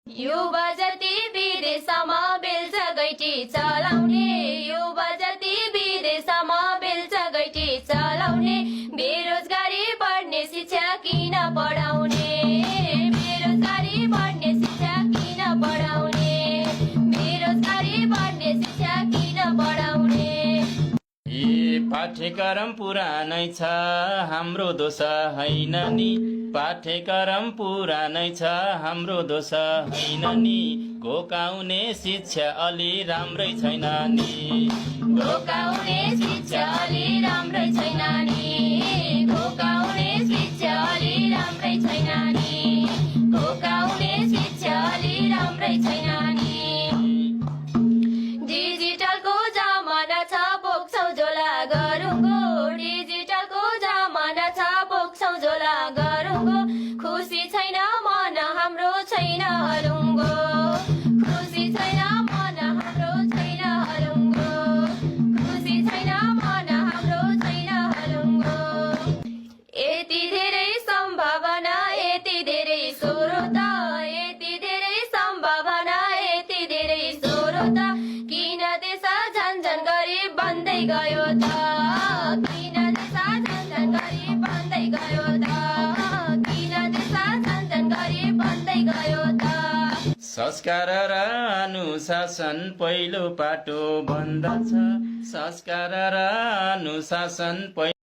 युवा जति विदेशमा बेल्छ गैटी चलाउने, युवा जति विदेशमा बेल्छ गैटी चलाउने, बेरोजगारी बढ्ने शिक्षा किन पढाउने, बेरोजगारी बढ्ने शिक्षा किन पढाउने, बेरोजगारी बढ्ने शिक्षा किन पढाउने। यी पाठ्यक्रम पुरानै छ हाम्रो दोष होइन नि, पाठ्यक्रम पुरानै छ हाम्रो दोष होइन नि, घोकाउने शिक्षा अलि राम्रै छैन नि, घोकाउने शिक्षा अलि राम्रै छैन नि, घोकाउने शिक्षा अलि राम्रै छैन नि, घोकाउने शिक्षा अलि राम्रै छैन नि। डिजिटलको जमाना छ बोक्छौ झोला गरुङ्गो, डिजिटलको जमाना छ बोक्छौ झोला गरुङ्गो, खुसी छैन मन हाम्रो छैन हलुङ्गो, खुसी छैन मन हाम्रो छैन हलुङ्गो, खुसी छैन मन हाम्रो छैन हलुङ्गो। यति धेरै सम्भावना यति धेरै स्रोत, यति धेरै सम्भावना यति धेरै स्रोत, किन देश झन्झन गरी बन्दै गयो त, किन देश झन्झन गरी बन्दै गयो त, किन देश झन्झन गरी बन्दै गयो त। संस्कार र अनुशासन पहिलो पाटो बन्दछ, संस्कार र अनुशासन